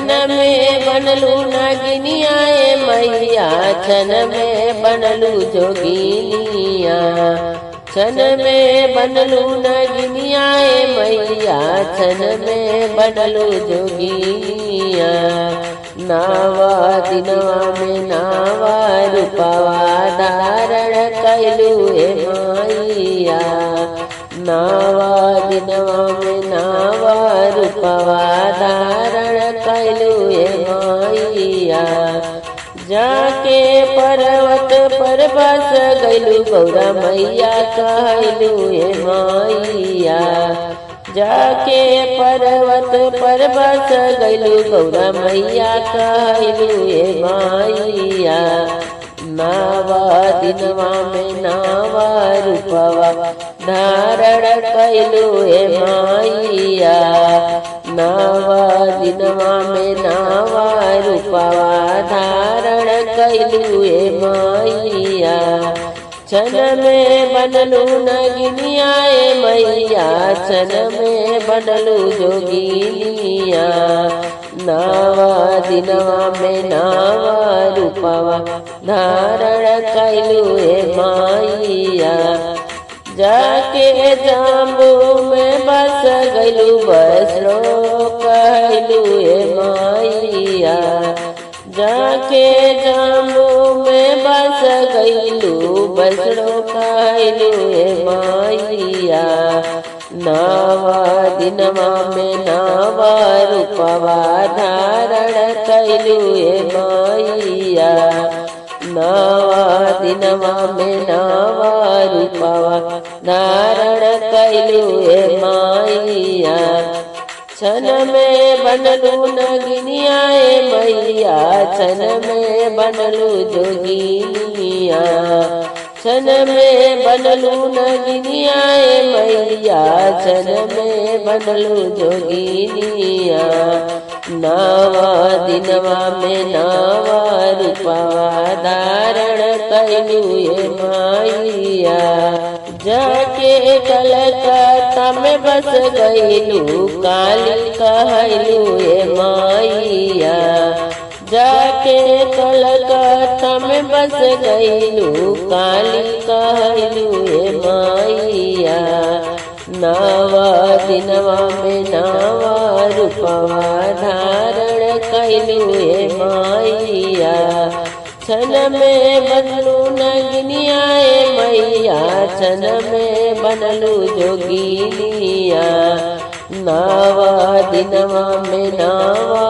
छन में बनलू नागिनिया ए मैया, छन में बनलू जोगिनिया। छन में बनलू नागिनिया ए मैया, छन में बनलू जोगिनिया। नावा दिनवा में नावा रूपवा धारण कैलू ए मैया। नावा दिनवा में नावा रूपवा धारण कैलू ए मैया। जाके पर्वत पर बस गैलू गौरा मैया कहलू ए मैया। जाके पर्वत पर बस गैलू गौरा मैया कहलू ए मैया। नावा दिनवा में नावा रूपवा धारण कैलू ए मैया। नावा दिनवा में नावा रूपवा धारण कैलू ए मैया। छन में बनलू नगिनिया ए मैया, छन में बनलू जोगिनिया। नावा दिनवा में नावा रूपवा धारण कैलू ए मैया। जाके जाम्बू में बस गैलू बसरो कहलू ए मैया। जाके जाम्बू में बस गैलू बसरो कहलू ए मैया। नावा दिनवा में नावा रूपवा धारण कैलू ए मैया। नावा दिनवा में नावा रूपवा धारण कैलू ए मैया। छन में बनलू नगिनिया ए मैया, छन में बनलू जोगिनिया। छन में बनलू नगिनिया ए मैया, छन में बनलू जोगिनिया। नावा दिनवा में नावा रूपवा धारण कैलू ए मैया। जाके कलकत्ता में बस गैलू काली कहलू ए मैया। जाके कलकत्ता में बस गैलू काली कहलू ए मैया। नावा दिनवा में नावा रूपवा धारण कैलू ए मैया। छन में बनलू नगिनिया ए मैया, छन में बनलू जोगिनिया। नावा दिनवा में नावा